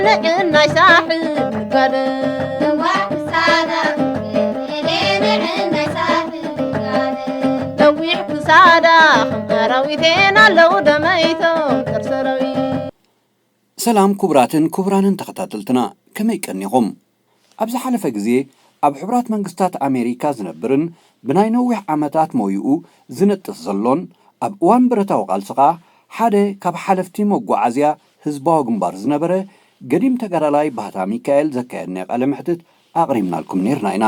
ንዕናይ ሳሕል ጋደ። ነዋሕ ክሳዳ፣ ንዕናይ ሳሕል ጋደ። ነዊሕ ክሳዳ፣ ከም ኣራዊቴን ኣለዉ ደመይቶም፣ ጥርሰረዊ። ሰላም ክቡራትን ክቡራንን ተኸታተልትና፣ ከመይ ቀኒኹም? ኣብ ዝሓለፈ ግዜ ኣብ ሕቡራት መንግስታት ኣሜሪካ ዝነብርን ብናይ ነዊሕ ዓመታት ሞይኡ ዝነጥፍ ዘሎን፣ ኣብ እዋን ብረታዊ ቃልሲ ኸኣ ሓደ ካብ ሓለፍቲ መጓዓዝያ ህዝባዊ ግንባር ዝነበረ ገዲም ተጋዳላይ ባህታ ሚካኤል ዘካየድናዮ ቃለ መሕትት ኣቕሪብናልኩም ነይርና ኢና።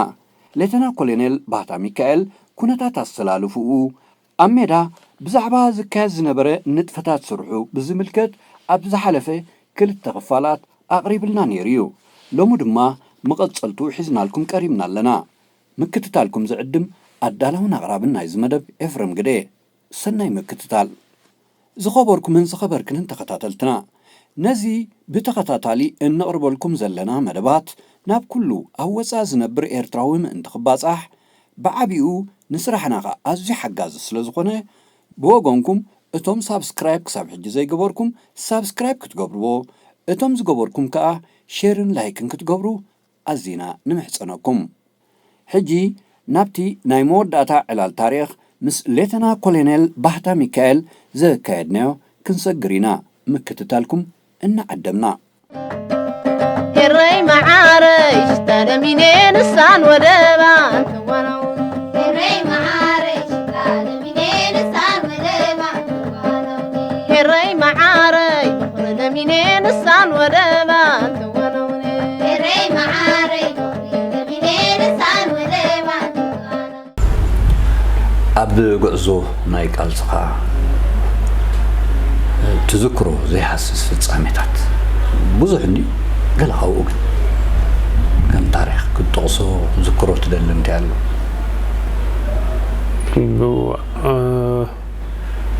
ሌተና ኮሎኔል ባህታ ሚካኤል ኩነታት ኣሰላልፍኡ፣ ኣብ ሜዳ ብዛዕባ ዝካየድ ዝነበረ ንጥፈታት ስርሑ ብዝምልከት ኣብ ዝሓለፈ ክልተ ክፋላት ኣቕሪብልና ነይሩ እዩ። ሎሚ ድማ መቐጸልቱ ሒዝናልኩም ቀሪብና ኣለና። ምክትታልኩም ዝዕድም ኣዳላውን ኣቕራብን ናይዚ መደብ ኤፍረም ግደ። ሰናይ ምክትታል። ዝኸበርኩምን ዝኸበርክንን ተኸታተልትና፣ ነዚ ብተኸታታሊ እነቕርበልኩም ዘለና መደባት ናብ ኩሉ ኣብ ወጻኢ ዝነብር ኤርትራዊ ምእንቲ ክባጻሕ፣ ብዓቢኡ ንስራሕና ኸኣ ኣዝዩ ሓጋዚ ስለ ዝኾነ፣ ብወገንኩም እቶም ሳብስክራይብ ክሳብ ሕጂ ዘይገበርኩም ሳብስክራይብ ክትገብርዎ፣ እቶም ዝገበርኩም ከኣ ሼርን ላይክን ክትገብሩ ኣዚና ንምሕጸነኩም። ሕጂ ናብቲ ናይ መወዳእታ ዕላል ታሪኽ ምስ ሌተና ኮሎኔል ባህታ ሚካኤል ዘካየድናዮ ክንሰግር ኢና። ምክትታልኩም እናዓደምና። ኤረይ መዓረይ ሽታ ለሚኔ ንሳን ወደባን ተዋናውን። ኤረይ መዓረይ ሽታ ለሚኔ ንሳን ወደባን ተዋናውን። ኤረይ መዓረይ በኹሪ ለሚኔ ንሳን ወደባን ተዋናውን። ኤረይ መዓረይ በኹሪ ለሚኔ ንሳን ወደባን ተዋናውን። ኣብ ጉዕዞ ናይ ቃልስኻ ትዝክሮ ዘይሃስስ ፍጻሜታት ብዙሕ እንድዩ። ገለ ካብኡ ግን ከም ታሪኽ ክትጠቕሶ ክትዝክሮ ትደሊ እንታይ ኣሎ? ብ-፣ እ፣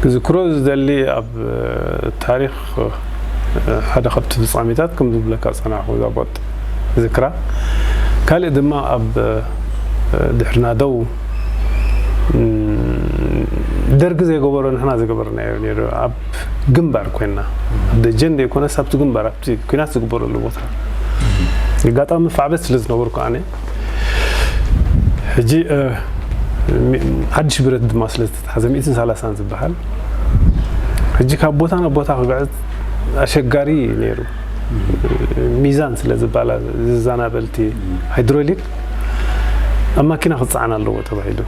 ክዝክሮ ዝደሊ ኣብ ታሪኽ ሓደ ካብቲ ፍጻሜታት ከም ዝብለካ ዝጸናሕኩ እዛ ቦጥ ዝክራ። ካልእ ድማ ኣብ ድሕሪ ናደው፣ ም፣ ደርጊ ዘይገበሮ ንሕና ዝገበርናዮ ነይሩ። ኣብ ግንባር ኮይንና፣ ኣብ ደጀን ዘይኮነስ ኣብቲ ግንባር፣ ኣብቲ ኲናት ዝግበረሉ ቦታ። ኣጋጣሚ ፋዕበት ስለ ዝነበርኩ ኣነ፣ ሕጂ፣ እ፣ ሚ-፣ ሓድሽ ብረት ድማ ስለ ዝተታሕዘ፣ ሚእትን ሰላሳን ዝበሃል፣ ሕጂ ካብ ቦታ ናብ ቦታ ክግዕዝ ኣሸጋሪ እዩ ነይሩ። ሚዛን ስለ ዝበሃላ ዝዛናበልቲ ሃይድሮሊክ ኣብ ማኪና ክጸዓን ኣለዎ ተባሂሉ።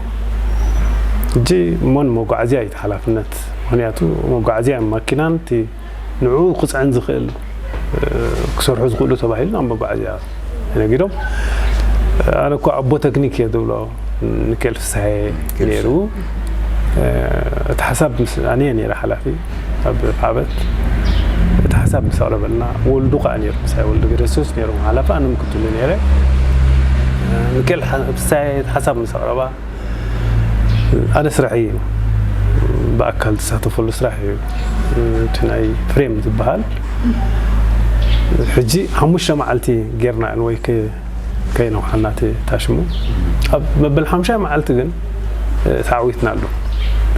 ሕጂ እሞ ንመጓዓዝያ እዩ እቲ ሓላፍነት። ምኽንያቱ መጓዓዝያ ማኪናን እቲ ንዕኡ ክጽዕን ዝኽእል፣ እ፣ ክሰርሑ ዝኽእሉ ተባሂሉ ናብ መጓዓዝያ ተነጊዶም። ኣነ እኮ ኣቦ ተክኒክ እየ ዝብሎ ሚካኤል ፍስሃየ ሚካኤል ነይሩ። እ፣ እቲ ሓሳብ ምስ፣ ኣነ እየ ነይረ ሓላፊ ኣብ ዓበት። እቲ ሓሳብ ምስ ኣቕረበልና፣ ወልዱ ከኣ ነይሩ፣ ምሳይ ወልዱ ገደሱስ ነይሮም ሓላፊ፣ ኣነ ምክትሉ ነይረ። እ፣ ሚካኤል ሓ-፣ ፍስሃየ እቲ ሓሳብ ምስ ኣቕረባ፣ ኣነ ስራሕ እዩ፣ ብኣካል ዝሳተፈሉ ስራሕ እዩ። እቲ ናይ ፍሬም ዝበሃል ሕጂ ሓሙሽተ መዓልቲ ጌርና እንወይ ከ-፣ ከይነውሓና እቲ ታሽሙ። ኣብ መበል ሓሙሻይ መዓልቲ ግን፣ እ፣ ተዓዊትናሉ።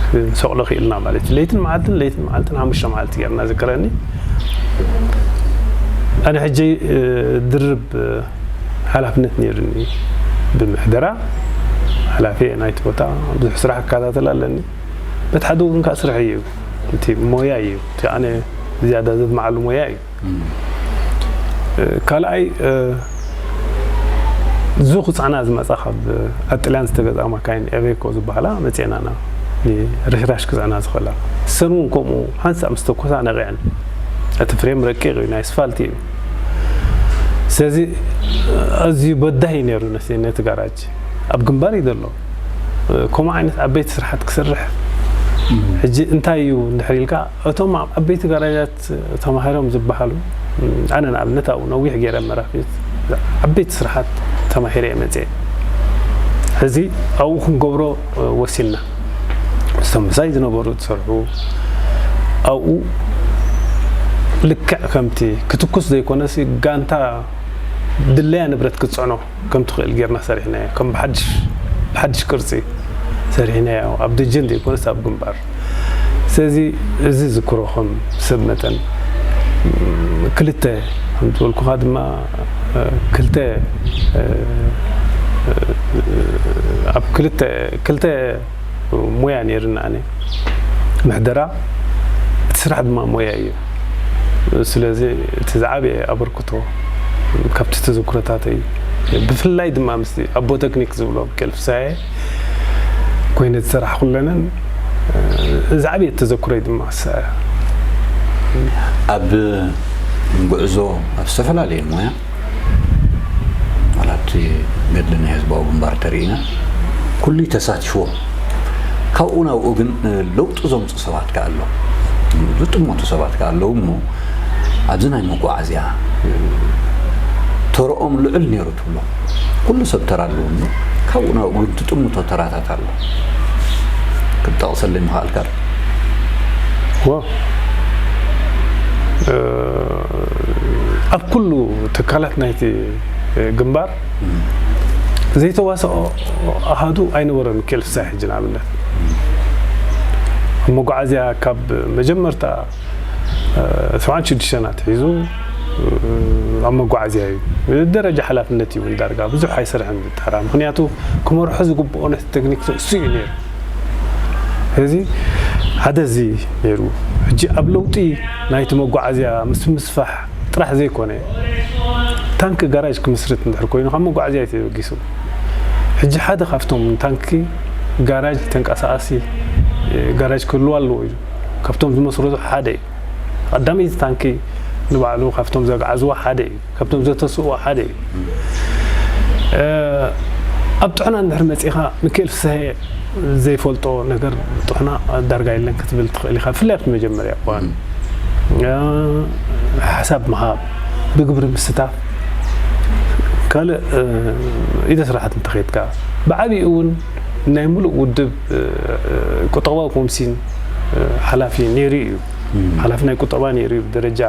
ክንሰቕሎ ክኢልና ማለት እዩ። ለይትን መዓልትን፣ ለይትን መዓልትን ሓሙሽተ መዓልቲ ጌርና ዝከረኒ። ኣነ ሕጂ፣ እ፣ ድርብ፣ እ፣ ሓላፍነት ነይሩኒ። ብምሕደራ ሓላፊ እየ ናይቲ ቦታ፣ ብዙሕ ስራሕ ክከታተል ኣለኒ። በቲ ሓደ ወገን ከዓ ስራሕ እዩ፣ እቲ ሞያ እዩ፣ እቲ ኣነ ዝያዳ ዘድምዓሉ ሞያ እዩ። እም። እ፣ ካልኣይ፣ እ፣ እዙ ክፅዕና ዝመፃ ካብ ኣብ ጥልያን ዝተገዝኣ ማካይን ኤቬኮ ዝበሃላ መፅኤናና፣ ንርሽራሽ ክፅዕና ዝኽእላ። እሰን እውን ከምኡ ሓንሳእ ምስ ተኮሳ ነቒዐን። እቲ ፍሬም ረቂቕ እዩ፣ ናይ ኣስፋልት እዩ። ስለዚ ኣዝዩ በዳሂ ነይሩ ነቲ፣ ነቲ ጋራጅ። ኣብ ግንባር እዩ ዘሎ። ከምኡ ዓይነት ዓበይቲ ስራሓት ክሰርሕ። እም። ሕጂ እንታይ እዩ እንድሕር ኢልካ፣ እቶም ኣብ ዓበይቲ ጋራጃት ተማሂሮም ዝበሃሉ፣ ኣነ ንኣብነት ኣብኡ ነዊሕ ገይረ መራፊት ዓበይቲ ስራሓት ተማሂረ እየ መፅየ። ሕዚ ኣብኡ ክንገብሮ ወሲንና። ምስቶም ምሳይ ዝነበሩ ዝሰርሑ ኣብኡ ልክዕ ከምቲ ክትኩስ ዘይኮነሲ ጋንታ ድለያ ንብረት ክትፅዕኖ ከም ትኽእል ጌርና ሰሪሕናዮ። ከም ብሓድሽ፣ ብሓድሽ ቅርጺ ሰሪሕናዮ። ኣብ ደጀን ዘይኮነስ ኣብ ግንባር። ስለዚ እዚ ዝክሮ ከም ሰብ መጠን ክልተ፣ ከም ዝበልኩኻ ድማ ክልተ፣ ኣብ ክልተ ክልተ ሞያ ነይርና። ኣነ ምሕደራ፣ እቲ ስራሕ ድማ ሞያ እዩ። ስለዚ እቲ ዝዓበየ ኣበርክቶ ካብቲ ተዘክሮታተይ፣ ብፍላይ ድማ ምስ ኣቦ ተክኒክ ዝብሎ ሚካኤል ፍስሃየ ኮይነ ዝሰራሕ ኩለነን፣ ዝዓበየ ተዘክሮይ ድማ ንሳ እያ። ኣብ ጉዕዞ ኣብ ዝተፈላለየ ሞያ፣ ዋላ እቲ ገድሊ ናይ ህዝባዊ ግንባር ተሪእና፣ ኩሉ ተሳቲፍዎ። ካብኡ ናብኡ ግን ለውጢ ዘምፁ ሰባት ከ ኣለዉ፣ ዝጥመቱ ሰባት ከ ኣለዉ እሞ፣ ኣብዚ ናይ መጓዓዝያ ተረኦም ልዑል ነይሩ ትብሎ። ኩሉ ሰብ ተራ ኣለዎ እሞ፣ ካብኡ ናብኡ ግን ትጥምቶ ተራታት ኣሎ። ክትጠቕሰለይ ምኽኣልካ? ዋ፣ ኣብ ኩሉ ትካላት ናይቲ ግንባር ዘይተዋሰኦ ኣሃዱ ኣይነበረን። ሚካኤል ፍስሃየ ሕጂ ንኣብነት ኣብ መጓዓዝያ ካብ መጀመርታ ሰብዓን ሽዱሽተን ኣትሒዙ ኣብ መጓዓዝያ እዩ። ደረጃ ሓላፍነት እዩ እውን ዳርጋ ብዙሕ ኣይሰርሐን ብተራ፣ ምኽንያቱ ክመርሖ ዝግብኦ ነቲ ቴክኒክ እሱ እዩ ነይሩ። እዚ ሓደ እዚ ነይሩ። ሕጂ ኣብ ለውጢ ናይቲ መጓዓዝያ ምስ ምስፋሕ ጥራሕ ዘይኮነ፣ ታንኪ ጋራጅ ክምስርት እንድሕር ኮይኑ ካብ መጓዓዝያ እዩ ተበጊሱ። ሕጂ ሓደ ካብቶም ታንኪ ጋራጅ፣ ተንቀሳቓሲ ጋራጅ ክህልዋ ኣለዎ ኢሉ ካብቶም ዝመስረቱ ሓደ እዩ። ቀዳመይቲ ታንኪ ንባዕሉ ካብቶም ዘግዓዝዋ ሓደ እዩ። ካብቶም ዘተስእዋ ሓደ እዩ። ኣብ ጥዕና እንድሕር መፂኻ፣ ሚካኤል ፍስሃየ ዘይፈልጦ ነገር ጥዕና ዳርጋ የለን ክትብል ትኽእል ኢኻ፣ ብፍላይ ኣብቲ መጀመርያ እዋን። ሓሳብ ምሃብ፣ ብግብሪ ምስታፍ፣ ካልእ ኢደ ስራሓት እንተኸይድካ፣ ብዓብይኡ እውን ናይ ሙሉእ ውድብ ቁጠባዊ ኮምሲን ሓላፊ ነይሩ እዩ። ሓላፊ ናይ ቁጠባ ነይሩ እዩ። ብደረጃ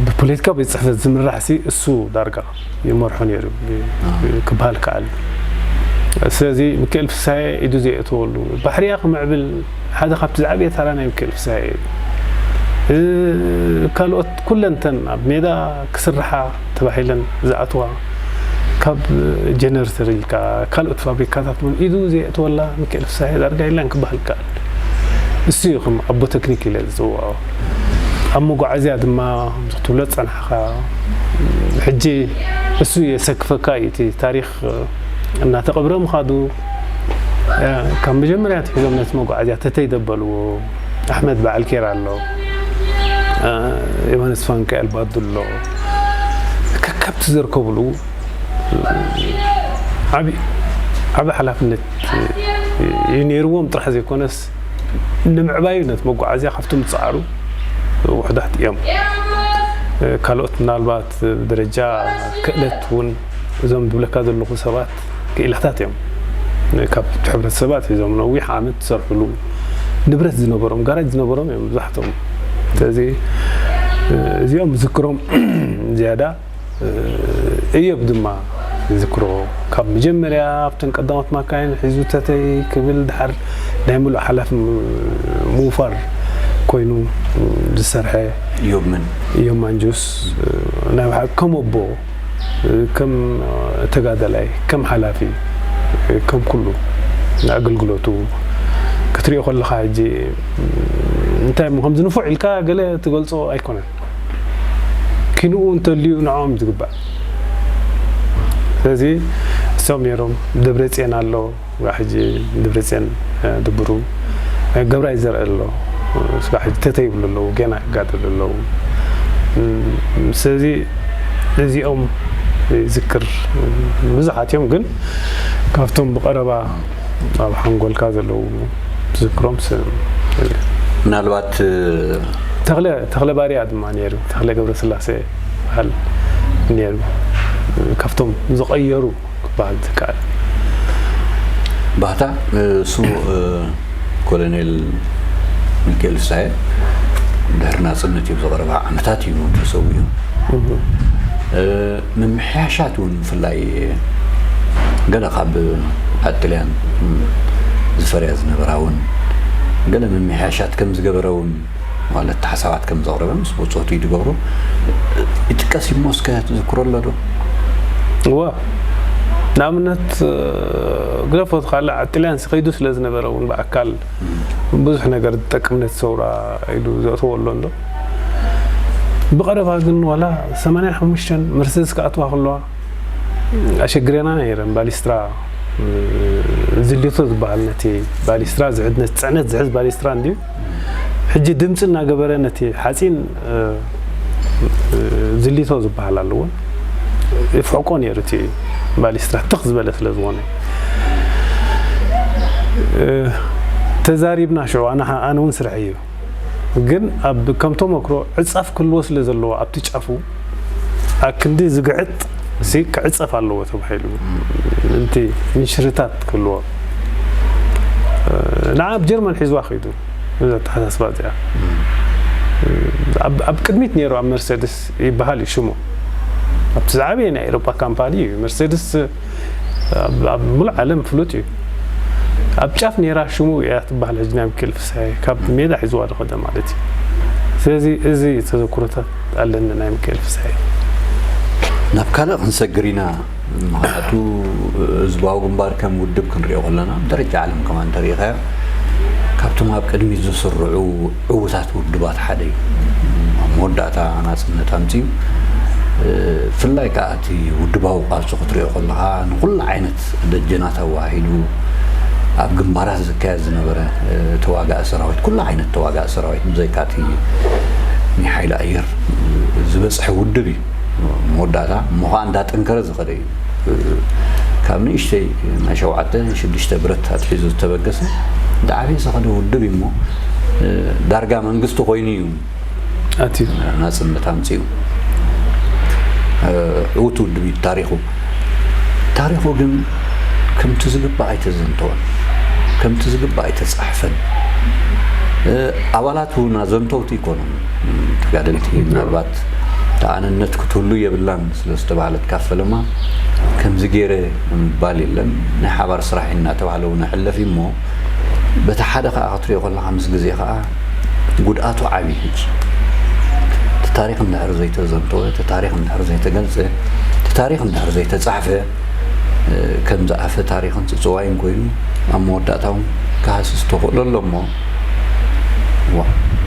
ብፖለቲካ ቤት ፅሕፈት ዝምራሕ ሲ እሱ ዳርጋ ይመርሖ ነይሩ ክበሃል ከኣል። ስለዚ ሚካኤል ፍስሃየ ኢዱ ዘየእተወሉ፣ ባሕርያ ክምዕብል ሓደ ካብቲ ዝዓበየ ታራ ናይ ሚካኤል ፍስሃየ እዩ። ካልኦት ኩለንተን ኣብ ሜዳ ክስርሓ ተባሂለን ዝኣትዋ፣ ካብ ጀነሬተር ኢልካ ካልኦት ፋብሪካታት እውን ኢዱ ዘየእተወላ ሚካኤል ፍስሃየ ዳርጋ የላን ክበሃል ይከኣል። እሱ እዩ ከም ኣቦ ተክኒክ ኢለ ዝፅውዖ። ኣብ መጓዓዝያ ድማ ከምዚ ክትብሎ ዝፀናሕካ፣ ሕጂ እሱ የሰክፈካ እዩ። እቲ ታሪክ እናተቐብረ ምኻዱ፣ ካብ መጀመርያ ኣትሒዞም ነቲ መጓዓዝያ ተተይ ዘበልዎ ኣሕመድ በዓል ኬራ ኣሎ፣ ዮሃንስ ፋንካኤል ባዱ ኣሎ፣ ከካብቲ ዘርከብሉ ዓቢ ዓቢ ሓላፍነት እዩ ነይርዎም ጥራሕ ዘይኮነስ፣ ንምዕባዩ ነቲ መጓዓዝያ ካብቶም ዝጸዓሩ ውሑዳት እዮም። ካልኦት ምናልባት ብደረጃ ክእለት እውን እዞም ዝብለካ ዘለኹ ሰባት ክኢላታት እዮም። ካብ ሕብረተሰብ ኣትሒዞም ነዊሕ ዓመት ዝሰርሕሉ፣ ንብረት ዝነበሮም፣ ጋራጅ ዝነበሮም እዮም መብዛሕትኦም። ስለዚ እዚኦም ዝክሮም ዝያዳ እዮብ ድማ ይዝክሮ። ካብ መጀመርያ ኣብተን ቀዳሞት ማካይን ሒዙ ተተይ ክብል፣ ድሓር ናይ ምሉእ ሓላፊ ምውፋር ኮይኑ ዝሰርሐ እዮብ መን? እዮብ ማንጁስ፣ ናይ ብሓቂ ከም ኣቦ፣ ከም ተጋዳላይ፣ ከም ሓላፊ፣ ከም ኩሉ ንኣገልግሎቱ ክትሪኦ ከለኻ፣ ሕጂ እንታይ እሞ ከምዚ ንፉዕ ኢልካ ገለ ትገልጾ ኣይኮነን። ኪንኡ እንተልዩ ንዕኦም እዩ ዝግባእ። ስለዚ እሶም ነይሮም፣ ደብረጽዮን ኣሎ፣ ሕጂ ደብረጽዮን ድብሩ፣ ገብራይ ዘርእ ኣሎ፣ ስጋ ሕጂ ተተይ ይብሉ ኣለዉ፣ ገና ይጋደሉ ኣለዉ። ስለዚ እዚኦም ይዝክር፣ ብዙሓት እዮም፣ ግን ካብቶም ብቐረባ ኣብ ሓንጎልካ ዘለዉ ዝክሮም ስ- ምናልባት ተኽለ ተኽለ ባርያ ድማ ነይሩ፣ ተኽለ ገብረስላሴ በሃል ነይሩ፣ ካብቶም ዝቐየሩ ክበሃል ዝከኣል። ባህታ እሱ ኮሎኔል ሚካኤል ፍስሃየ ድሕሪ ናፅነት እዩ፣ ብዝቐረባ ዓመታት እዩ ተሰዊኡ። ምምሕያሻት እውን ብፍላይ ገለ ካብ ዓዲ ጥልያን ዝፈርያ ዝነበራ እውን ገለ ምምሕያሻት ከም ዝገበረ እውን ማለት ሓሳባት ከም ዘቕረበ ምስ ብጾቱ እዩ ዝገብሮ። ይጥቀስ እሞ እስከ ትዝክሮ ኣሎ ዶ? እወ፣ ንኣብነት ግደፎ እቲ ካልእ ጥልያን ከይዱ ስለ ዝነበረ እውን ብኣካል ብዙሕ ነገር ዝጠቅም ነቲ ሰውራ ኢሉ ዘእተዎ ኣሎ እንዶ። ብቐረባ ግን ዋላ ሰማንያን ሓሙሽተን መርሴድስ ክኣትዋ ከለዋ ኣሸግሬና ነይረን። ባሊስትራ ዝልቶ ዝበሃል ነቲ ባሊስትራ ዝሕዝ፣ ነቲ ፅዕነት ዝሕዝ ባሊስትራ እንድዩ። ሕጂ ድምፂ እናገበረ ነቲ ሓፂን ዝልቶ ዝበሃል ኣለዎ ይፍሕቆ ነይሩ። እቲ ባሊስትራ ትኽ ዝበለ ስለ ዝኾነ ተዛሪብና ሽዑ ኣነ እውን ስርሐይ እዩ። ግን ኣብ ከም ተመክሮ ዕፃፍ ክህልዎ ስለ ዘለዎ ኣብቲ ጫፉ ኣክንዲ ዝግዕጥ ሲ ክዕፀፍ ኣለዎ ተባሂሉ ምእንቲ ምንሽርታት ክህልዎ ንዓ ኣብ ጀርመን ሒዝዋ ከይዱ። እዚ ኣተሓሳስባ እዚኣ ኣብ ቅድሚት ነይሩ ኣብ መርሴድስ ይበሃል እዩ ሽሙ። ኣብቲ ዝዓበየ ናይ ኤሮጳ ካምፓኒ እዩ መርሴድስ። ኣብ ሙሉእ ዓለም ፍሉጥ እዩ። ኣብ ጫፍ ነይራ ሽሙ እያ ትበሃል ሕጂ ናይ ሚካኤል ፍስሃየ ካብ ሜዳ ሒዝዋ ዝኸደ ማለት እዩ። ስለዚ እዚ ተዘክሮታት ኣለኒ ናይ ሚካኤል ፍስሃየ። ናብ ካልእ ክንሰግር ኢና። ምክንያቱ ህዝባዊ ግንባር ከም ውድብ ክንሪኦ ከለና ደረጃ ዓለም ከማን እንተሪኢኻዮ ካብቶም ኣብ ቅድሚት ዝስርዑ ዕዉታት ውድባት ሓደ እዩ። ኣብ መወዳእታ ናፅነት ኣምፅኡ። ብፍላይ ከዓ እቲ ውድባዊ ቃልሱ ክትሪኦ ከለካ ንኩሉ ዓይነት ደጀናት ኣዋሂዱ ኣብ ግንባራት ዝካየድ ዝነበረ ተዋጋኢ ሰራዊት፣ ኩሉ ዓይነት ተዋጋኢ ሰራዊት ብዘይካ እቲ ናይ ሓይሊ ኣየር ዝበፅሐ ውድብ እዩ። መወዳእታ እሞ ከዓ እንዳጠንከረ ዝኸደ እዩ። ካብ ንእሽተይ ናይ ሸውዓተ ሽዱሽተ ብረት ኣትሒዙ ዝተበገሰ እንዳዓበየ ዝኸደ ውድብ እዩ እሞ ዳርጋ መንግስቲ ኮይኑ እዩ ኣትዩ ናፅነት ኣምፅኡ። ዕውት ውድብ እዩ ታሪኹ። ታሪኹ ግን ከምቲ ዝግባእ ኣይተዘንተወን፣ ከምቲ ዝግባእ ኣይተፃሕፈን። ኣባላት እውን ኣዘንተውቲ ይኮኑን። ተጋደልቲ ምናልባት ተኣነነት ክትህሉ የብላን ስለ ዝተባህለት ካብ ፈለማ ከምዚ ገይረ ምባል የለን። ናይ ሓባር ስራሕ እናተባህለ እውን ኣሕለፍ እሞ በቲ ሓደ ከዓ ክትሪኦ ከለካ ምስ ግዜ ከዓ ጉድኣቱ ዓብዪ ሕጂ እቲ ታሪክ እንድሕር ዘይተዘንተወ፣ እቲ ታሪክ እንድሕር ዘይተገልፀ፣ እቲ ታሪክ እንድሕር ዘይተፃሕፈ ከም ዝኣፈ ታሪክን ፅፅዋይን ኮይኑ ኣብ መወዳእታ እውን ክሃስስ ተኽእሎ ኣሎ እሞ ዋ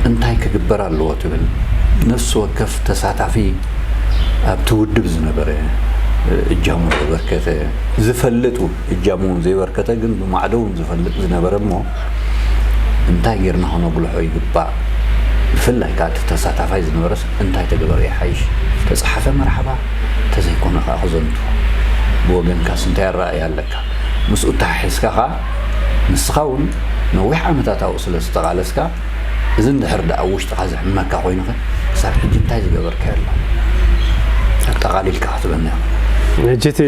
እንታይ ክግበር ኣለዎ ትብል ነፍሲ ወከፍ ተሳታፊ ኣብቲ ውድብ ዝነበረ እጃሙ ዘበርከተ ዝፈልጥ እውን እጃሙ እውን ዘይበርከተ ግን ብማዕዶ እውን ዝፈልጥ ዝነበረ እሞ እንታይ ጌርና ከነጉልሖ ይግባእ? ብፍላይ ከዓ እቲ ተሳታፋይ ዝነበረስ እንታይ ተገበረ ይሓይሽ? ተፀሓፈ መርሓባ እንተዘይኮነ ከዓ ክዘንቱ ብወገንካስ እንታይ ኣረኣእያ ኣለካ? ምስኡ እተሓሒዝካ ከዓ ንስኻ እውን ነዊሕ ዓመታት ኣብኡ ስለ ዝተቓለስካ እዚ እንድሕር ደኣ ኣብ ውሽጥኻ ዘሕመካ ኮይኑኸ ክሳብ ሕጂ እንታይ ዝገበርካዮ ኣሎ? ኣጠቓሊልካ ክትበና ሕጂ እቲ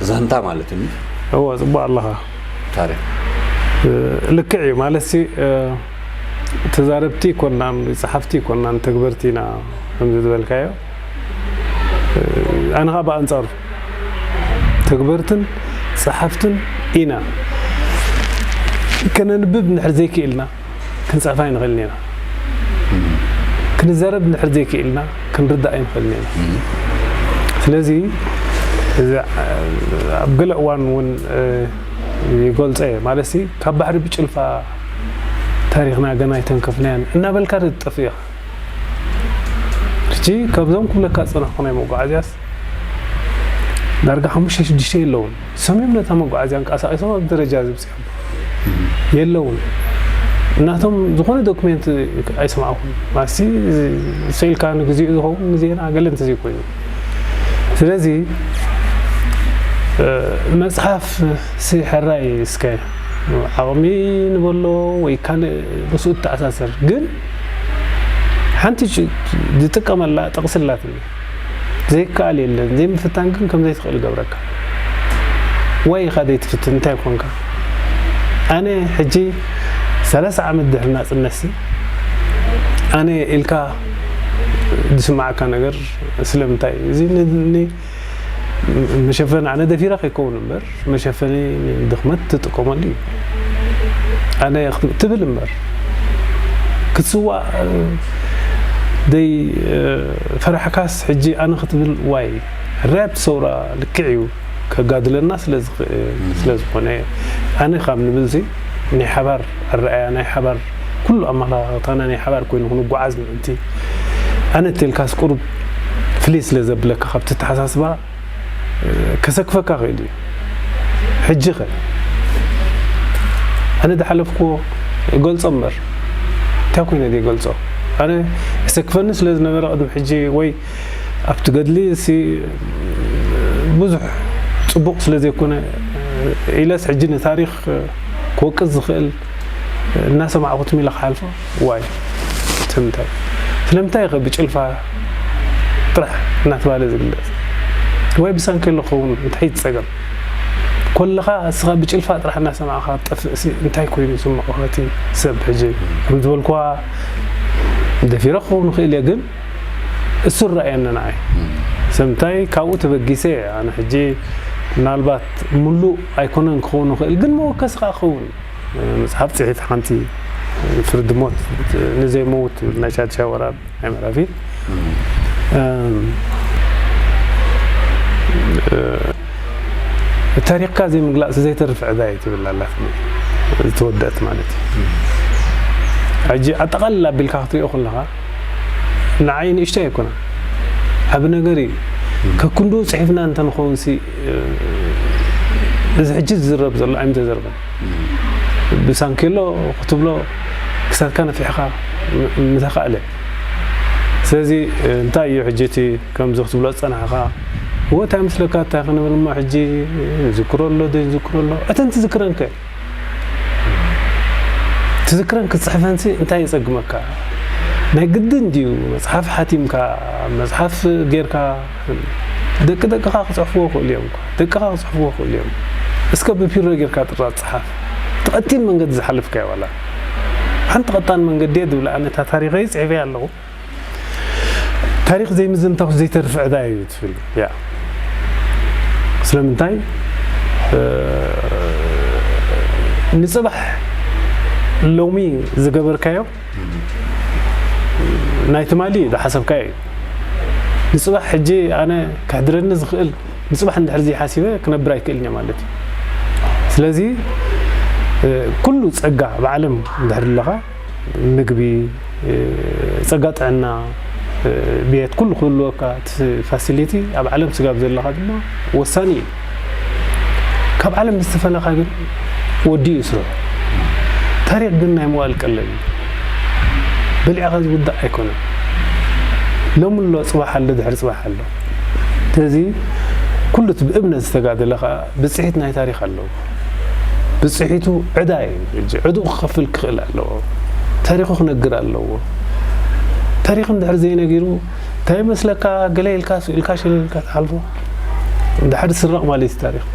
ዘንታ ማለት እዩ። እዎ ፅቡቅ ኣለኻ። ታሪክ ልክዕ እዩ ማለት ሲ ተዛረብቲ ይኮናን ጸሓፍቲ ይኮናን ተግበርቲ ኢና ከምዚ ዝበልካዮ። ኣነ ኸዓ ብኣንጻሩ ተግበርትን ጸሓፍትን ኢና። ከነንብብ እንድሕር ዘይክኢልና ክንጽሕፍ ኣይንኽእልን ኢና። ክንዛረብ እንድሕር ዘይክኢልና ክንርዳእ ኣይንኽእልን ኢና። ስለዚ እዚ ኣብ ገለ እዋን እውን ይገልጾ እየ ማለት ሲ ካብ ባሕሪ ብጭልፋ ታሪኽና ገና ኣይተንከፍናያን እናበልካ ትጠፍእ ኢኻ። ሕጂ ካብዞም ክብለካ ዝጸናሕኩ ናይ መጓዓዝያስ ዳርጋ ሓሙሽተ ሽዱሽተ የለውን። ሰሚም ነታ መጓዓዝያ ኣንቀሳቒሶም ኣብ ደረጃ ዝብጽሖም የለውን። እናቶም ዝኾነ ዶክሜንት ኣይሰማዕኩን። ማሲ ስኢልካ ንግዚኡ ዝኸውን ንዜና ገለ እንተዘይኮይኑ። ስለዚ መጽሓፍ ሲ ሕራይ እስከ ዓቕሚ ንበሎ ወይ ካልእ ምስኡ ተኣሳሰር ግን ሓንቲ ዝጥቀመላ ጥቕሲ ኣላትኒ ዘይከኣል የለን ዘይምፍታን ግን ከም ዘይትኽእል ገብረካ ወይ ኢኻ ዘይትፍትን እንታይ ኮንካ ኣነ ሕጂ ሰላሳ ዓመት ድሕሪ ናጽነትሲ ኣነ ኢልካ ዝስማዓካ ነገር ስለምንታይ እዚ መሸፈኒ ኣነ ደፊረ ከይከውን እምበር መሸፈኒ ድኽመት ትጥቀመሉ እዩ ኣነ ትብል እምበር ክትስዋእ ደይ ፈራሕካስ ሕጂ ኣነ ክትብል ዋይ ራብ ሰውራ ልክዕ እዩ ከጋድለና ስለዝኽእል ኣነ ካብ ንብልዚ ናይ ሓባር ኣረኣያ ናይ ሓባር ኩሉ ኣመላኻኽታና ናይ ሓባር ኮይኑ ክንጓዓዝ ምእንቲ ኣነ ተልካስ ቁሩብ ፍልይ ስለ ዘብለካ ካብቲ ተሓሳስባ ከሰክፈካ ክእል እዩ ሕጂ ኸ ኣነ ዝሓለፍክዎ ይገልጾ እምበር እንታይ ኮይነ ይገልጾ ኣነ የሰክፈኒ ስለ ዝነበረ ቅድሚ ሕጂ ወይ ኣብቲ ገድሊ ሲ ብዙሕ ጽቡቕ ስለ ዘይኮነ ኢለስ ሕጂ ንታሪኽ ክወቅስ ዝኽእል እናሰማዕኹ ትም ኢለ ክሓልፎ ዋይ ስለምንታይ ስለምንታይ ኢኸ ብጭልፋ ጥራሕ እናተባለ ዝግለጽ ዋይ ብሳንኬሎ ክኸውን እንታይ ይጸገም ኮለኻ እስኻ ብጭልፋ ጥራሕ እናሰማዕኻ ትጠፍእ ሲ እንታይ ኮይኑ ዝስምዖ እቲ ሰብ ሕጂ ከም ዝበልኩዋ ደፊረ ክኸውን ይኽእል እየ ግን እሱ ረኣየኒ ንዓይ ስለምንታይ ካብኡ ተበጊሰ ኣነ ሕጂ ምናልባት ሙሉእ ኣይኮነን ክኸውን ይኽእል ግን መወከሲ ከዓ ክኸውን መፅሓፍ ፅሒፍ ሓንቲ ፍርዲ ሞት ንዘይመውት ናይ ሻድሻይ ወራር ናይ መራፊ ታሪክካ ዘይምግላፅ ዘይተርፍ ዕዳ እዩ ትብል ኣላትኒ ዝተወደአት ማለት እዩ ሕጂ ኣጠቓልል ኣቢልካ ክትሪኦ ከለካ ንዓይ ንእሽቶ ኣይኮነ ዓብ ነገር እዩ ከክንዱ ፅሒፍና እንተንኸውን ሲ እዚ ሕጂ ዝዝረብ ዘሎ ኣይምተዘርበን ብሳንኬሎ ክትብሎ ክሳትካ ነፊሕኻ ምተኻእለ ስለዚ እንታይ እዩ ሕጂ እቲ ከምዚ ክትብሎ ዝፀናሕኻ እወ እንታይ ምስለካ እንታይ ክንብል እሞ ሕጂ ዝክሮ ኣሎ ዶ ዝክሮ ኣሎ እተን ትዝክረን ከ ትዝክረን ክትፅሕፈንሲ እንታይ የፀግመካ ናይ ግድን ድዩ መፅሓፍ ሓቲምካ መፅሓፍ ጌርካ ደቂ ደቅኻ ክፅሕፍዎ ክእሉ እዮም ደቅኻ ክፅሕፍዎ ክእሉ እዮም እስከ ብፒሮ ጌርካ ጥራ ፅሓፍ እቲ ቀጢን መንገዲ ዝሓለፍካዮ ዋላ ሓንቲ ቀጣን መንገዲ እየ ዝብላ ኣነ እታ ታሪኸይ ፅሒፈያ ኣለኹ ታሪኽ ዘይምዝንታው ዘይተርፍ ዕዳ እዩ ትብል ያ ስለምንታይ ንፅባሕ ሎሚ ዝገበርካዮ ናይ ትማሊ ዝሓሰብካዮ እዩ ንፅባሕ ሕጂ ኣነ ክሕድረኒ ዝኽእል ንፅባሕ እንድሕር ዘይሓሲበ ክነብር ኣይክእልን እየ ማለት እዩ ስለዚ ኩሉ ፀጋ ኣብ ዓለም እንድሕር ኣለኻ ምግቢ ፀጋ ጥዕና ቤት ኩሉ ክህልወካ እቲ ፋሲሊቲ ኣብ ዓለም ስጋብ ዘለካ ድማ ወሳኒ እዩ ካብ ዓለም ምስ ተፈለካ ግን ወዲኡ ስርሑ ታሪክ ግን ናይ መዋእል ቀለብ እዩ በሊዕካ ዝውዳእ ኣይኮነን ሎሚ ኣሎ ፅባሕ ኣሎ ድሕሪ ፅባሕ ኣሎ ስለዚ ኩሉ እቲ ብእምነት ዝተጋደለ ከዓ ብፅሒት ናይ ታሪክ ኣለዎ ብፅሒቱ ዕዳ እዩ ሕጂ ዕድኡ ክኸፍል ክኽእል ኣለዎ ታሪኹ ክነግር ኣለዎ ታሪኹ እንድሕር ዘይነጊሩ እንታይ መስለካ ገለ ኢልካ ስኢልካ ሽልልካ ትሓልፎ እንድሕር ዝስረቕ ማለት እዩ ታሪኽ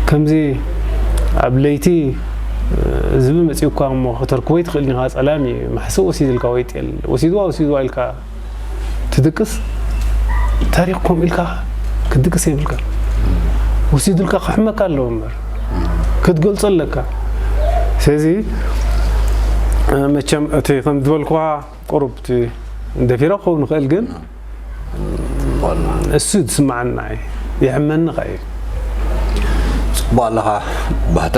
ከምዚ ኣብ ለይቲ ዝቢ መፂኡካ እሞ ከተርክቦ ይትኽእል ኒኻ ፀላም እዩ ማሕስእ ወሲድልካ ወይ ጤል ወሲድዋ ወሲድዋ ኢልካ ትድቅስ ታሪኽ ከምኡ ኢልካ ክትድቅስ የብልካ ወሲዱልካ ክሕመካ ኣለዎ እምበር ክትገልጾ ኣለካ ስለዚ መቸም እቲ ከም ዝበልኩዋ ቁሩብ እቲ እንደፊረ ክኸውን ይኽእል ግን እሱ ዝስማዓና እዩ የሕመኒ ኸ እዩ ፅቡቅ ኣለኻ ባህታ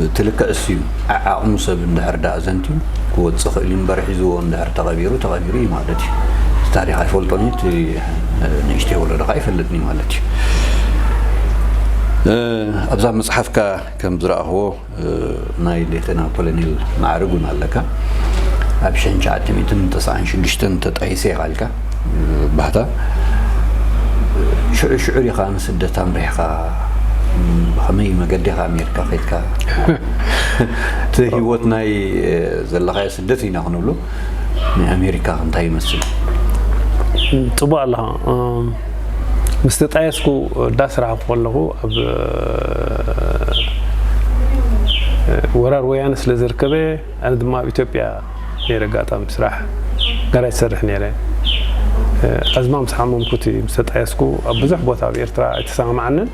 እቲ ልክዕ እሱ እዩ ዓዓቕሙ ሰብ እንድሕር ዳ ኣዘንትዩ ክወፅእ ክእል እዩ እምበር ሒዝዎ እንድሕር ተቐቢሩ ተቐቢሩ እዩ ማለት እዩ እቲ ታሪክ ኣይፈልጦን እዩ እቲ ንእሽተይ ወለዶ ከዓ ኣይፈልጥን እዩ ማለት እዩ ኣብዛ መፅሓፍካ ከም ዝረኣኽዎ ናይ ሌተና ኮሎኔል ማዕርግ እውን ኣለካ ኣብ ሽሕን ትሽዓተ ሚእትን ተስዓን ሽዱሽተን ተጣይሰ ኢኻ ኢልካ ባህታ ሽዑ ሽዑ ዲኻ ንስደት ኣምሪሕኻ ብኸመይ መገዲ ኢኻ ኣሜሪካ ከይድካ እቲ ህይወት ናይ ዘለኻዮ ስደት ኢና ክንብሎ ናይ ኣሜሪካ እንታይ ይመስል ፅቡቅ ኣለኻ ምስ ተጣየስኩ ዳስ ረሓብኩ ከለኹ ኣብ ወራር ወያነ ስለ ዝርከበ ኣነ ድማ ኣብ ኢትዮጵያ ነይረ ኣጋጣሚ ስራሕ ጋራጅ ዝሰርሕ ነይረ ኣዝማ ምስ ሓመምኩ እቲ ምስ ተጣየስኩ ኣብ ብዙሕ ቦታ ኣብ ኤርትራ ኣይተሰማማዓንን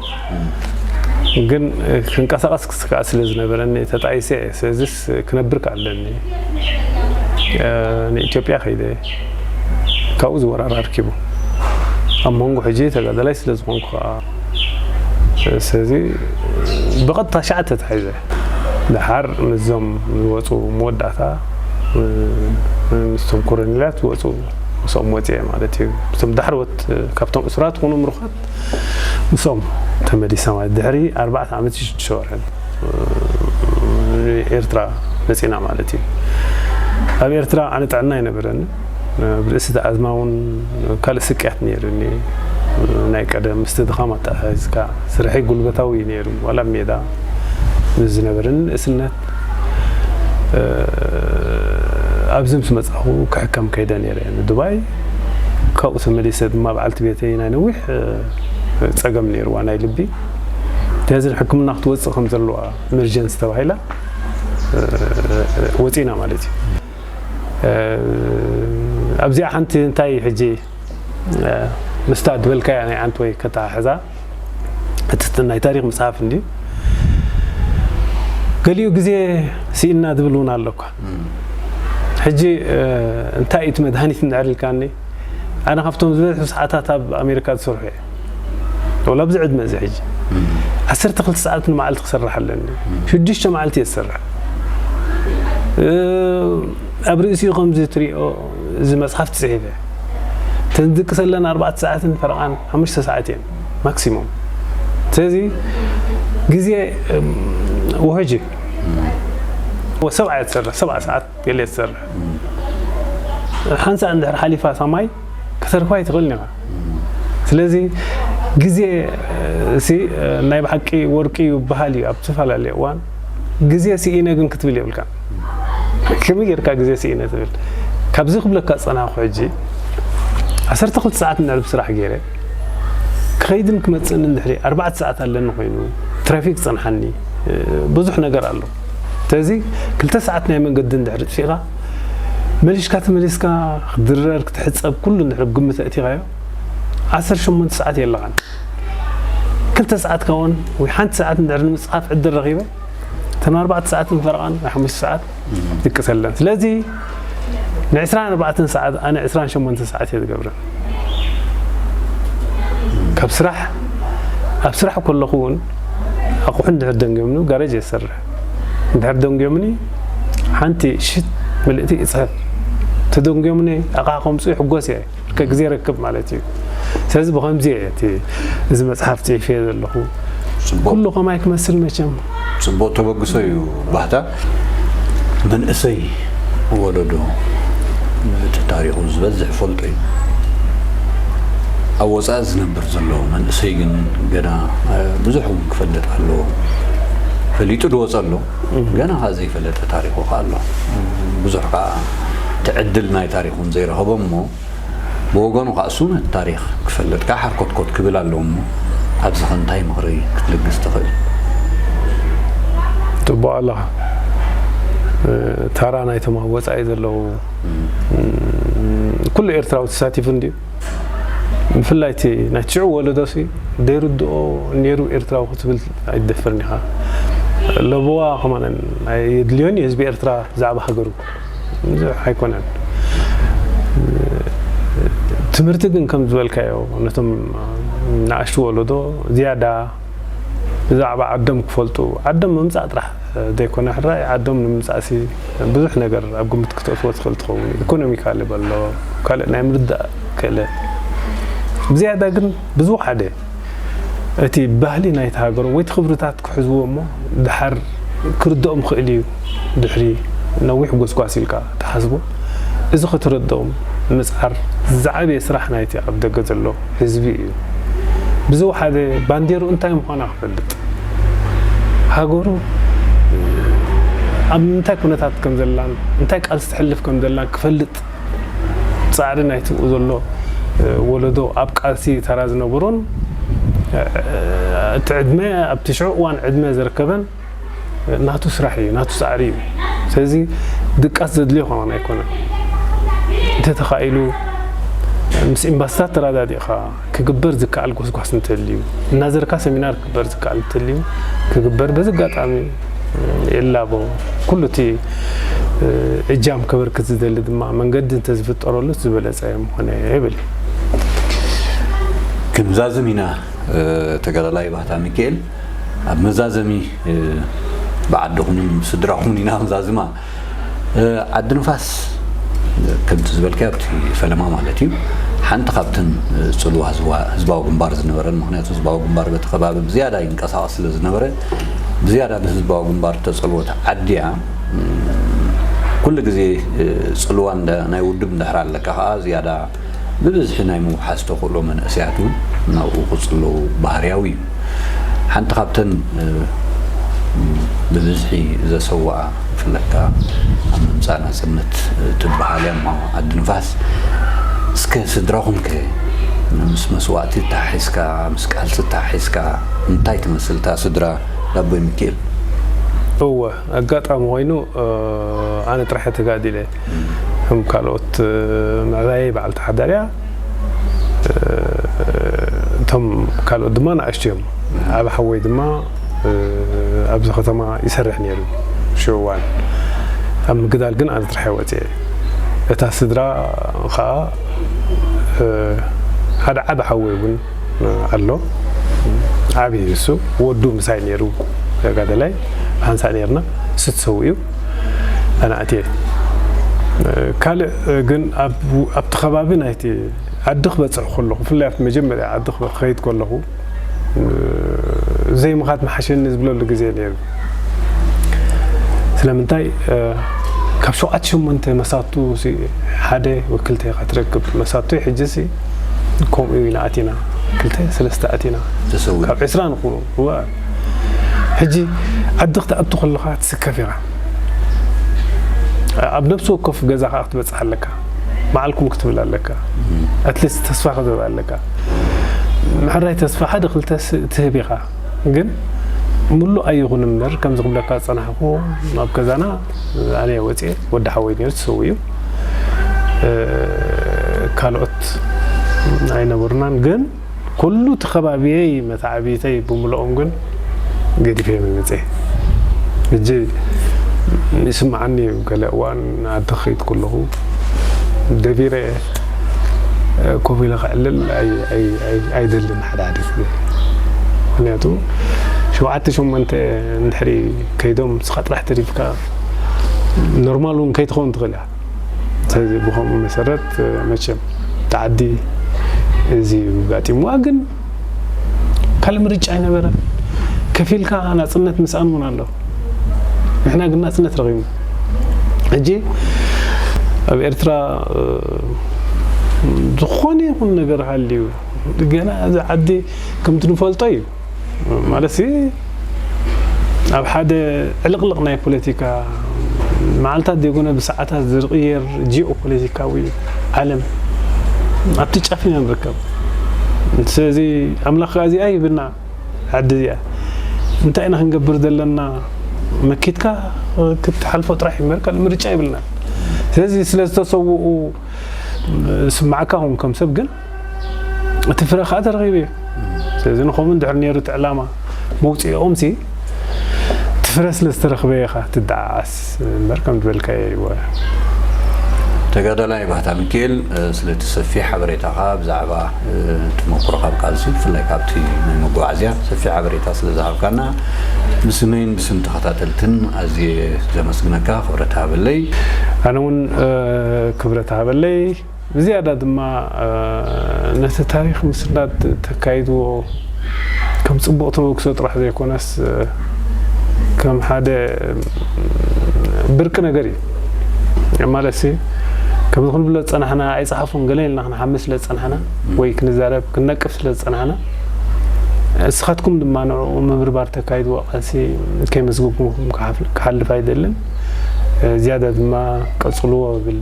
ግን ክንቀሳቀስ ክስከኣ ስለ ዝነበረኒ ተጣይሰ ስለዚስ ክነብር ከኣለኒ ንኢትዮጵያ ከይደ፣ ካብኡ ዝወራር ኣርኪቡ ኣብ መንጎ ሕጂ ተጋዳላይ ስለ ዝኾንኩ ከዓ፣ ስለዚ ብቐጥታ ሸዓ ተታሒዘ። ድሓር ምስዞም ዝወፁ መወዳእታ ምስቶም ኮረኔላት ዝወፁ ምስኦም ወፅየ ማለት እዩ። ምስቶም ዳሕረዎት ካብቶም እሱራት ዝኾኑ ምሩኻት ምስኦም ተመሊሰ ማለት ድሕሪ ኣርባዕተ ዓመት ሽዱሽተ ወርሕን ኤርትራ መፂና ማለት እዩ። ኣብ ኤርትራ ኣነ ጥዕና ኣይነበረኒ። ብርእሲ ተኣዝማ እውን ካልእ ስቅያት ነይሩኒ። ናይ ቀደም ምስቲ ድኻም ኣተሓሒዝካ ስርሐይ ጉልበታዊ እዩ ነይሩ። ዋላ ኣብ ሜዳ ምስ ዝነበረኒ ንእስነት ኣብዚ ምስ መጻኹ ክሕከም ከይደ ነይረ ንዱባይ። ካብኡ ተመሊሰ ድማ በዓልቲ ቤተይ ናይ ነዊሕ ጸገም ነይርዋ ናይ ልቢ። ስለዚ ሕክምና ክትወጽእ ከም ዘለዋ ኢመርጀንሲ ተባሂላ ወጺና ማለት እዩ። ኣብዚኣ ሓንቲ እንታይ ሕጂ ምስታ ዝበልካያ ናይ ዓንት ወይ ከተሓሕዛ እቲ ናይ ታሪኽ መጽሓፍ እንድዩ። ገሊኡ ግዜ ስኢና ዝብል እውን ኣሎ እኳ። ሕጂ እንታይ እዩ እቲ መድሃኒት እንድሕር ኢልካኒ፣ ኣነ ካብቶም ዝበዝሑ ሰዓታት ኣብ ኣሜሪካ ዝሰርሑ እየ። ወላ ኣብዚ ዕድመ እዚ ሕጂ ዓሰርተ ክልተ ሰዓት ንመዓልቲ ክሰርሕ ኣለኒ። ሽዱሽተ መዓልቲ እየ ዝሰርሕ። ኣብ ርእሲኡ ከምዚ ትሪኦ እዚ መጽሓፍ ትጽሒፈ ተንድቅሰለን ኣርባዕተ ሰዓትን ፈረቓን ሓሙሽተ ሰዓት እየን ማክሲሙም። ስለዚ ግዜ ውሕጅ እዩ። ሰብዓ እየ ትሰርሕ፣ ሰብዓ ሰዓት ገለ እየ ትሰርሕ። ሓንሳእ እንድሕር ሓሊፋ ሳማይ ከተርፋ ኣይትኽእልን ኢኻ። ስለዚ ግዜ ሲ ናይ ብሓቂ ወርቂ እዩ ይበሃል እዩ ኣብ ዝተፈላለየ እዋን። ግዜ ስኢነ ግን ክትብል የብልካ። ከመይ ጌርካ ግዜ ስኢነ ትብል? ካብዚ ክብለካ ዝጸናሕኩ ሕጂ ዓሰርተ ክልተ ሰዓት እንድሕር ብስራሕ ገይረ ክኸይድን ክመጽእን እንድሕሪ ኣርባዕተ ሰዓት ኣለኒ ኮይኑ ትራፊክ ጸንሓኒ ብዙሕ ነገር ኣሎ። ስለዚ ክልተ ሰዓት ናይ መንገዲ እንድሕር ጥፊእካ መሊሽካ ተመሊስካ ክትድረር ክትሕጸብ ኩሉ እንድሕር ግምት ኣእቲኻዮ ዓሰርተ ሸሞንተ ሰዓት የለኻን። ክልተ ሰዓት ከውን ወይ ሓንቲ ሰዓት እንድሕር ንምጽሓፍ ዕድል ረኺበ እተን ኣርባዕተ ሰዓትን ፈረቓን ወይ ሓሙሽተ ሰዓት ድቅሰለን። ስለዚ ን ዕስራን ኣርባዕተን ሰዓት ኣነ ዕስራን ሸሞንተ ሰዓት እየ ዝገብረን። ካብ ስራሕ ኣብ ስራሕ ከለኹ እውን ኣቑሑ እንድሕር ደንጎምኒ ጋረጅ እየ ዝሰርሕ። እንድሕር ደንጎምኒ ሓንቲ ሽት ምልእቲ ይፅሕፍ። ተደንጎምኒ ኣቕሓ ከምፅኡ ይሕጎስ እየ። ከ ግዜ ረክብ ማለት እዩ። ስለዚ ብኸምዚ እየ እቲ እዚ መፅሓፍ ፅሒፈ ዘለኹ። ኩሉ ከማይ ክመስል መቸም። ፅቡቅ ተበግሶ እዩ። ባህታ መንእሰይ ወለዶ እቲ ታሪኹ ዝበዝሕ ፈልጦ እዩ። ኣብ ወፃኢ ዝነብር ዘሎ መንእሰይ ግን ገና ብዙሕ እውን ክፈልጥ ኣለዎ። ፈሊጡ ድወፀ ኣሎ፣ ገና ከዓ ዘይፈለጠ ታሪኹ ከዓ ኣሎ። ብዙሕ ከዓ ትዕድል ናይ ታሪኹን ዘይረኸቦ እሞ ብወገኑ ከዓ እሱ ነቲ ታሪኽ ክፈልጥ ከዓ ሓርኮትኮት ክብል ኣለዎ እሞ ኣብዚ ከ እንታይ ምኽሪ ክትልግስ ትኽእል? ጽቡቕ ኣለኻ። ታራ ናይቶም ኣብ ወጻኢ ዘለዉ ኩሉ ኤርትራዊ ተሳቲፉ እንድዩ። ብፍላይ እቲ ናይ ሽዑ ወለዶ ሲ ዘይርድኦ ነይሩ ኤርትራዊ ክትብል ኣይትደፍርን ኢኻ። ለበዋ ከማን ኣየድልዮን እዩ ህዝቢ ኤርትራ ብዛዕባ ሃገሩ። ብዙሕ ኣይኮነን። ትምህርቲ ግን ከም ዝበልካዮ ነቶም ንኣሽቱ ወለዶ ዝያዳ ብዛዕባ ዓዶም ክፈልጡ፣ ዓዶም ምምጻእ ጥራሕ ዘይኮነ ሕራይ ዓዶም ንምምጻእሲ ብዙሕ ነገር ኣብ ግምት ክተእትዎ ትኽእል ትኸውን። ኢኮኖሚካሊ በሎ ካልእ ናይ ምርዳእ ክእለት ብዝያዳ ግን ብዝወሓደ እቲ ባህሊ ናይቲ ሃገሮም ወይ እቲ ክብርታት ክሕዝዎ እሞ ድሓር ክርድኦም ክእል እዩ። ድሕሪ ነዊሕ ጎስጓስ ኢልካ ትሓስቦ እዚ ክትርድኦም ምፅዓር ዝዓበየ ስራሕ ናይቲ ኣብ ደገ ዘሎ ህዝቢ እዩ። ብዝወሓደ ባንዴሩ እንታይ ምዃና ክፈልጥ፣ ሃገሩ ኣብ ምንታይ ኩነታት ከም ዘላን እንታይ ቃልሲ ትሕልፍ ከም ዘላን ክፈልጥ ፃዕሪ ናይቲ ብኡ ዘሎ ወለዶ ኣብ ቃልሲ ተራ ዝነበሮን እቲ ዕድመ ኣብቲ ሽዑ እዋን ዕድመ ዘርከበን ናቱ ስራሕ እዩ፣ ናቱ ፃዕሪ እዩ። ስለዚ ድቃስ ዘድልዮ ከማን ኣይኮነን። እንተተኻኢሉ ምስ ኤምባስታት ተረዳዲእኻ ክግበር ዝከኣል ጎስጓስ እንተልዩ፣ እናዘርካ ሰሚናር ክግበር ዝከኣል እንተልዩ ክግበር። በዚ ኣጋጣሚ ይላቦ። ኩሉ እቲ እጃም ከበርክት ዝደሊ ድማ መንገዲ እንተዝፍጠረሉ ዝበለፀ ምኾነ ይብል። ክንዛዝም ኢና። ተጋዳላይ ባህታ ሚካኤል፣ ኣብ መዛዘሚ ብዓድኹምን ስድራኹምን ኢና ክንዛዝማ። ዓዲ ንፋስ ከምቲ ዝበልካዮ ኣብቲ ፈለማ ማለት እዩ፣ ሓንቲ ካብተን ፅልዋ ህዝባዊ ግንባር ዝነበረን፣ ምክንያቱ ህዝባዊ ግንባር በቲ ከባቢ ብዝያዳ ይንቀሳቐስ ስለ ዝነበረ፣ ብዝያዳ ንህዝባዊ ግንባር ተፀልወት ዓዲ እያ። ኩሉ ግዜ ፅልዋ ናይ ውድብ እንድሕር ኣለካ ከዓ ዝያዳ ብብዝሒ ናይ ምውሓስ ተኽእሎ መንእሰያት እውን ናብኡ ክፅለዉ ባህርያዊ እዩ። ሓንቲ ካብተን ብብዝሒ ዘሰውኣ፣ ብፍላይ ከኣ ኣብ ምምፃእ ናፅነት ትበሃል እያ እሞ ዓዲ ንፋስ። እስከ ስድራኹም ከ ምስ መስዋእቲ ተሓሒዝካ፣ ምስ ቃልሲ ተሓሒዝካ እንታይ ትመስል እታ ስድራ ዳቦይ ሚካኤል? እወ፣ ኣጋጣሚ ኮይኑ ኣነ ጥራሕ ተጋዲለ። ከም ካልኦት ምዕባየይ በዓልቲ ሓዳር እያ። እቶም ካልኦት ድማ ንኣሽቱ እዮም። ዓቢ ሓወይ ድማ ኣብዚ ከተማ ይሰርሕ ነይሩ ሽዑ እዋን። ኣብ ምግዳል ግን ኣነ ጥራሕ ወፅየ። እታ ስድራ ከዓ ሓደ ዓቢ ሓወይ እውን ኣሎ። ዓቢ እዩ እሱ። ወዱ ምሳይ ነይሩ ተጋደላይ። ሓንሳእ ነይርና። እሱ ተሰዊኡ ኣነ ኣትየ። ካልእ ግን ኣብቲ ከባቢ ናይቲ ዓዲ ክበፅሕ ከለኹ፣ ብፍላይ ኣብቲ መጀመርያ ዓዲ ክኸይድ ከለኹ ዘይምኻድ መሓሸኒ ዝብለሉ ግዜ ነይሩ። ስለምንታይ ካብ ሸውዓተ ሸሞንተ መሳቱ ሓደ ወይ ክልተ ኢኻ ትረክብ። መሳቱ ሕጂ ሲ ከምኡ ኢና ኣቲና፣ ክልተ ሰለስተ ኣቲና። ካብ ዕስራ ንኹኑ። ሕጂ ዓዲ ክትኣቱ ከለኻ ትስከፍ ኢኻ። ኣብ ነብሲ ወከፍ ገዛ ከዓ ክትበፅሕ ኣለካ። መዓልኩም ክትብል ኣለካ። ኣትሊስት ተስፋ ክትህብ ኣለካ። ምሕራይ ተስፋ ሓደ ክልተ ትህብ ኢኻ። ግን ምሉእ ኣይኹን እምበር፣ ከምዚ ክብለካ ዝፀናሕኩ፣ ኣብ ገዛና ኣነ ወፅየ፣ ወዲ ሓወይ ነይሩ ተሰዊኡ። ካልኦት ኣይነበሩናን። ግን ኩሉ እቲ ከባቢየይ መታዕቢተይ ብምልኦም ግን ገዲፈ መመፀ። ሕጂ ይስምዓኒ እዩ። ገለ እዋን ዓዲ ክኸይድ ከለኹ ደቢረ ኮፍ ኢለ ክዕልል ኣይደልን ሓደ ሓደ ግዜ። ምክንያቱ ሸውዓተ ሸሞንተ እንድሕሪ ከይዶም ንስኻ ጥራሕ ተሪፍካ ኖርማል እውን ከይትኸውን ትኽእል እያ። ስለዚ ብኸምኡ መሰረት መቸም ተዓዲ እዚ ኣጋጢምዋ ግን ካልእ ምርጫ ኣይነበረን። ከፊልካ ናፅነት ምስኣን እውን ኣሎ። ንሕና ግን ናፅነት ረኺብና። ሕጂ ኣብ ኤርትራ ዝኾነ ይኹን ነገር ሃልዩ ገና እዚ ዓዲ ከምቲ ንፈልጦ እዩ። ማለት ኣብ ሓደ ዕልቕልቕ ናይ ፖለቲካ መዓልታት ዘይኮነ ብሰዓታት ዝቕየር ጂኦ ፖለቲካዊ ዓለም ኣብቲ ጫፍ ኢና ንርከብ። ስለዚ ኣምላኽ ከኣ እዚኣ ይብና ዓዲ እዚኣ እንታይ ኢና ክንገብር ዘለና መኪትካ ክትሓልፎ ጥራሕ ይመር ካልእ ምርጫ ይብልና። ስለዚ ስለ ዝተሰውኡ ስማዕካ ኹን ከም ሰብ ግን እቲ ፍረ ከዓ ተረኺቡ እዩ። ስለዚ ንኸምኡ እንድሕር ነይሩ እቲ ዕላማ መውፅኦም ሲ እቲ ፍረ ስለ ዝተረኽበ ኢኻ ትደዓዓስ እምበር ከም ዝበልካዮ ይወ ተጋዳላይ ባህታ ሚካኤል ስለቲ ሰፊሕ ሓበሬታኻ ብዛዕባ ተመክሮኻ ኣብ ቃልሲ ብፍላይ ካብቲ ናይ መጓዓዝያ ሰፊሕ ሓበሬታ ስለ ዝሃብካና ብስመይን ብስም ተኸታተልትን ኣዝየ ዘመስግነካ። ክብረት ሃበለይ። ኣነ እውን ክብረት ሃበለይ። ብዝያዳ ድማ ነቲ ታሪኽ ምስናድ ተካይድዎ ከም ፅቡቕ ተበግሶ ጥራሕ ዘይኮነስ ከም ሓደ ብርቂ ነገር እዩ። ማለት ሲ ከምዚ ክንብሎ ዝፀናሕና ኣይፀሓፉን ገለ ኢልና ክንሓምስ ስለ ዝፀናሕና ወይ ክንዛረብ ክንነቅፍ ስለ ዝፀናሕና ንስኻትኩም ድማ ንዕኡ ምብርባር ተካይድዎ ቃልሲ ከይመስገንኩም ክሓልፍ ኣይደልን። ዝያዳ ድማ ቀፅልዎ እብል።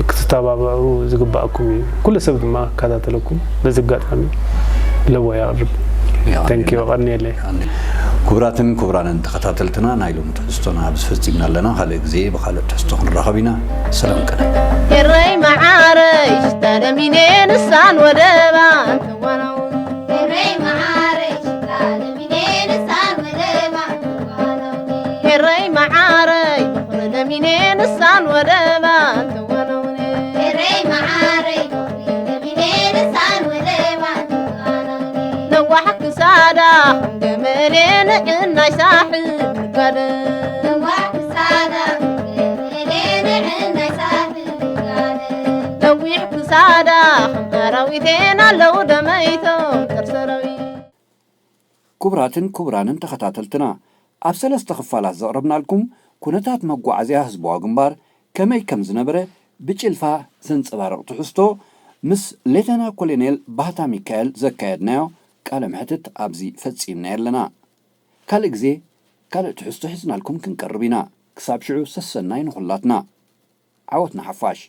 ክትተባብዑ ዝግባኣኩም እዩ። ኩሉ ሰብ ድማ ክከታተለኩም በዚ ኣጋጣሚ ለቦ የቕርብ። ተንኪዮ ቀንየለይ። ክቡራትን ክቡራንን ተኸታተልትና ናይ ሎሚ ትሕዝቶና ኣብዚ ፈፂምና ኣለና። ካልእ ግዜ ብኻልእ ትሕዝቶ ክንራኸብ ኢና። ሰላም ቀነ። ኤረይ መዓረይ ሽታ ደሚኔ ንሳን ወደባን ተዋናውን ኤረይ መዓረይ ሽታ ደሚኔ ንሳን ወደባን ተዋናውን ንዕናይ ሳሕል ንጋደ። ነዋሕ ክሳዳ፣ ንዕናይ ሳሕል ንጋደ። ነዊሕ ክሳዳ፣ ከም ኣራዊቴን ኣለዉ ደመይቶም፣ ጥርሰረዊ። ክቡራትን ክቡራንን ተኸታተልትና፣ ኣብ ሰለስተ ክፋላት ዘቕረብናልኩም ኩነታት መጓዓዝያ ህዝባዊ ግንባር ከመይ ከም ዝነበረ ብጭልፋ ዘንጸባርቕ ትሕዝቶ ምስ ሌተና ኮሎኔል ባህታ ሚካኤል ዘካየድናዮ ቃለ መሕትት ኣብዚ ፈጺምናዮ ኣለና። ካልእ ግዜ ካልእ ትሕዝቶ ሒዝናልኩም ክንቀርብ ኢና። ክሳብ ሽዑ ሰሰናይ ንኹላትና። ዓወት ንሓፋሽ።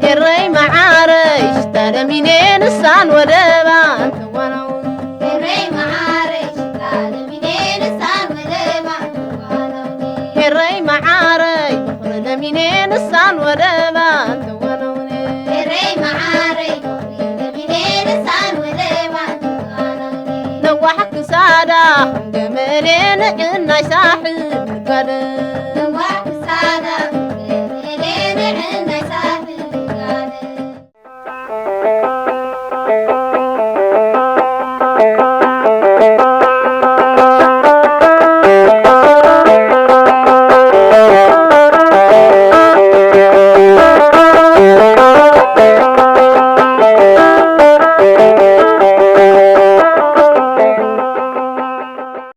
ኤረይ መዓረይ ሽታ ደሚኔ ንሳን ወደባን ተዋናውን። ኤረይ መዓረይ ሽታ ደሚኔ ንሳን ወደባን ተዋናውን። ኤረይ መዓረይ በኽሪ ደሚኔ ንሳን ወደባን ተዋናውን። ኤረይ መዓረይ በኽሪ ደሚኔ ንሳን ወደባን ተዋናውን። ነዋሕ ክሳዳ ከም ገመሌ ንዕናይ ሳሕል ንጋደ።